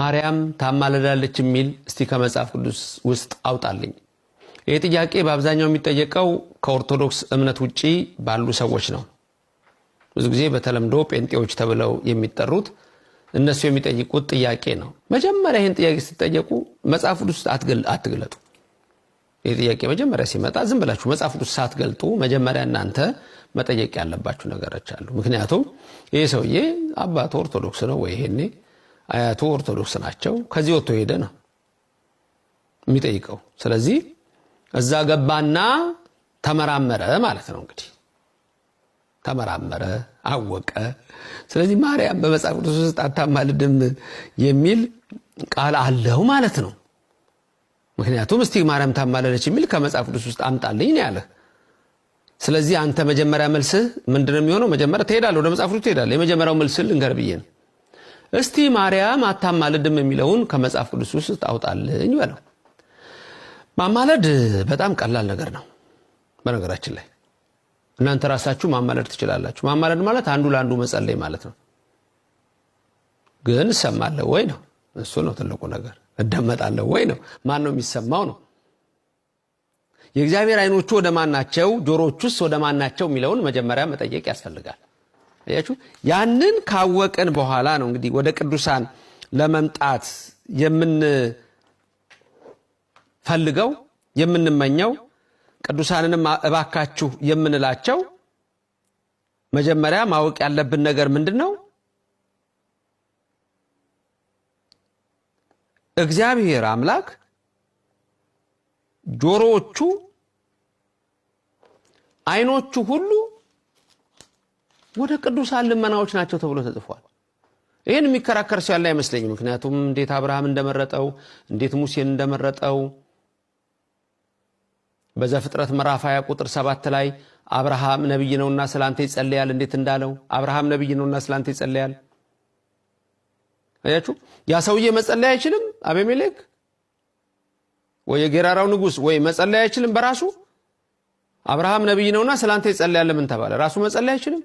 ማርያም ታማልዳለች የሚል እስቲ ከመጽሐፍ ቅዱስ ውስጥ አውጣልኝ። ይህ ጥያቄ በአብዛኛው የሚጠየቀው ከኦርቶዶክስ እምነት ውጪ ባሉ ሰዎች ነው። ብዙ ጊዜ በተለምዶ ጴንጤዎች ተብለው የሚጠሩት እነሱ የሚጠይቁት ጥያቄ ነው። መጀመሪያ ይህን ጥያቄ ስትጠየቁ መጽሐፍ ቅዱስ አትግለጡ። ይህ ጥያቄ መጀመሪያ ሲመጣ ዝም ብላችሁ መጽሐፍ ቅዱስ ሳትገልጡ መጀመሪያ እናንተ መጠየቅ ያለባችሁ ነገሮች አሉ። ምክንያቱም ይህ ሰውዬ አባቱ ኦርቶዶክስ ነው ወይ ይሄኔ አያቱ ኦርቶዶክስ ናቸው። ከዚህ ወጥቶ ሄደ ነው የሚጠይቀው። ስለዚህ እዛ ገባና ተመራመረ ማለት ነው። እንግዲህ ተመራመረ፣ አወቀ። ስለዚህ ማርያም በመጽሐፍ ቅዱስ ውስጥ አታማልድም የሚል ቃል አለው ማለት ነው። ምክንያቱም እስቲ ማርያም ታማለደች የሚል ከመጽሐፍ ቅዱስ ውስጥ አምጣልኝ ነው ያለህ። ስለዚህ አንተ መጀመሪያ መልስህ ምንድነው የሚሆነው? መጀመሪያ ትሄዳለህ፣ ወደ መጽሐፍ ቅዱስ ትሄዳለህ። የመጀመሪያው መልስህ ልንገር ብዬ ነው። እስቲ ማርያም አታማልድም የሚለውን ከመጽሐፍ ቅዱስ ውስጥ አውጣልኝ በለው። ማማለድ በጣም ቀላል ነገር ነው። በነገራችን ላይ እናንተ ራሳችሁ ማማለድ ትችላላችሁ። ማማለድ ማለት አንዱ ለአንዱ መጸለይ ማለት ነው። ግን እሰማለሁ ወይ ነው፣ እሱ ነው ትልቁ ነገር። እደመጣለሁ ወይ ነው፣ ማን ነው የሚሰማው ነው። የእግዚአብሔር ዓይኖቹ ወደ ማን ናቸው፣ ጆሮቹስ ወደ ማን ናቸው የሚለውን መጀመሪያ መጠየቅ ያስፈልጋል። አያችሁ፣ ያንን ካወቅን በኋላ ነው እንግዲህ ወደ ቅዱሳን ለመምጣት የምንፈልገው የምንመኘው፣ ቅዱሳንንም እባካችሁ የምንላቸው። መጀመሪያ ማወቅ ያለብን ነገር ምንድን ነው? እግዚአብሔር አምላክ ጆሮዎቹ፣ ዓይኖቹ ሁሉ ወደ ቅዱሳን ልመናዎች ናቸው ተብሎ ተጽፏል። ይህን የሚከራከር ሰው ያለ አይመስለኝም። ምክንያቱም እንዴት አብርሃም እንደመረጠው፣ እንዴት ሙሴን እንደመረጠው በዘፍጥረት ምዕራፍ 20 ቁጥር 7 ላይ አብርሃም ነቢይ ነውና ስላንተ ይጸልያል እንዴት እንዳለው፣ አብርሃም ነቢይ ነውና ስላንተ ይጸልያል። አያችሁ፣ ያ ሰውዬ መጸለይ አይችልም። አቤሜሌክ ወይ የጌራራው ንጉሥ ወይ መጸለይ አይችልም በራሱ። አብርሃም ነቢይ ነውና ስላንተ ይጸልያል ለምን ተባለ? ራሱ መጸለይ አይችልም።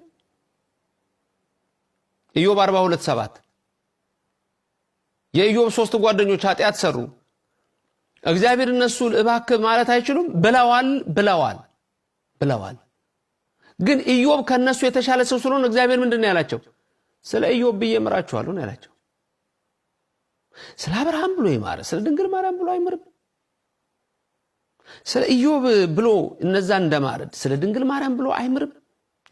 ኢዮብ 42:7 የኢዮብ ሶስት ጓደኞች ኃጢአት ሰሩ። እግዚአብሔር እነሱ እባክህ ማለት አይችሉም ብለዋል ብለዋል ብለዋል። ግን ኢዮብ ከነሱ የተሻለ ሰው ስለሆነ እግዚአብሔር ምንድን ነው ያላቸው? ስለ ኢዮብ ብዬ እምራችኋለሁ ነው ያላቸው። ስለ አብርሃም ብሎ ይማረ፣ ስለ ድንግል ማርያም ብሎ አይምርም። ስለ ኢዮብ ብሎ እነዛ እንደማረድ ስለ ድንግል ማርያም ብሎ አይምርም።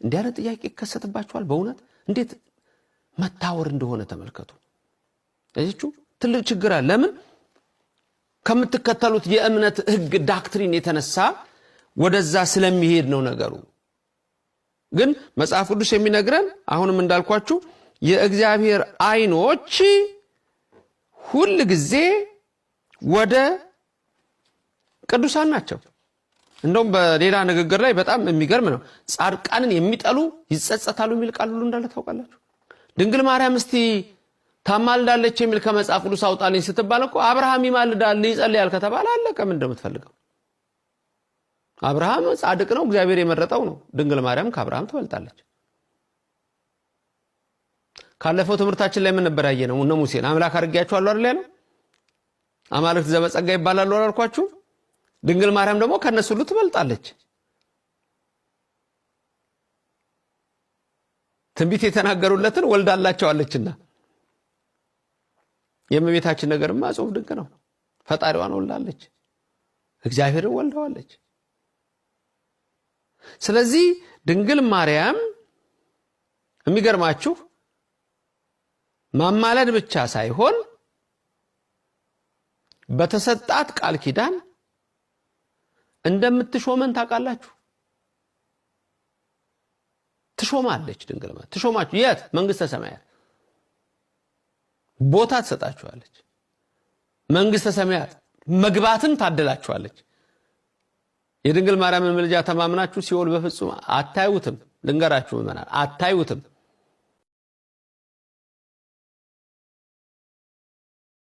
እንዲህ ያለ ጥያቄ ይከሰትባችኋል። በእውነት እንዴት መታወር እንደሆነ ተመልከቱ። እዚቹ ትልቅ ችግር አለ። ለምን ከምትከተሉት የእምነት ሕግ doctrine የተነሳ ወደዛ ስለሚሄድ ነው ነገሩ። ግን መጽሐፍ ቅዱስ የሚነግረን አሁንም እንዳልኳችሁ የእግዚአብሔር ዓይኖች ሁል ጊዜ ወደ ቅዱሳን ናቸው። እንደውም በሌላ ንግግር ላይ በጣም የሚገርም ነው። ጻድቃንን የሚጠሉ ይጸጸታሉ የሚል ቃል ሁሉ እንዳለ ታውቃላችሁ። ድንግል ማርያም እስቲ ታማልዳለች የሚል ከመጽሐፍ ቅዱስ አውጣልኝ ስትባል እኮ አብርሃም ይማልዳል ይጸልያል ከተባለ አለቀ። ምን እንደምትፈልገው አብርሃም ጻድቅ ነው፣ እግዚአብሔር የመረጠው ነው። ድንግል ማርያም ከአብርሃም ትበልጣለች። ካለፈው ትምህርታችን ላይ ምን ነበር ያየነው? እነ ሙሴን አምላክ አድርጌያቸዋለሁ አይደል ያለው? አማልክት ዘበጸጋ ይባላሉ አላልኳችሁ? ድንግል ማርያም ደግሞ ከእነሱ ሁሉ ትበልጣለች። ትንቢት የተናገሩለትን ወልዳላቸዋለችና የእመቤታችን ነገርማ እጹብ ድንቅ ነው። ፈጣሪዋን ወልዳለች፣ እግዚአብሔርን ወልደዋለች። ስለዚህ ድንግል ማርያም የሚገርማችሁ ማማለድ ብቻ ሳይሆን በተሰጣት ቃል ኪዳን እንደምትሾመን ታውቃላችሁ። ትሾማለች። ድንግል ማርያም ትሾማችሁ። የት? መንግስተ ሰማያት ቦታ ትሰጣችኋለች። መንግስተ ሰማያት መግባትን ታድላችኋለች። የድንግል ማርያምን ምልጃ ተማምናችሁ ሲኦል በፍጹም አታዩትም። ልንገራችሁ ምዕመናን፣ አታዩትም።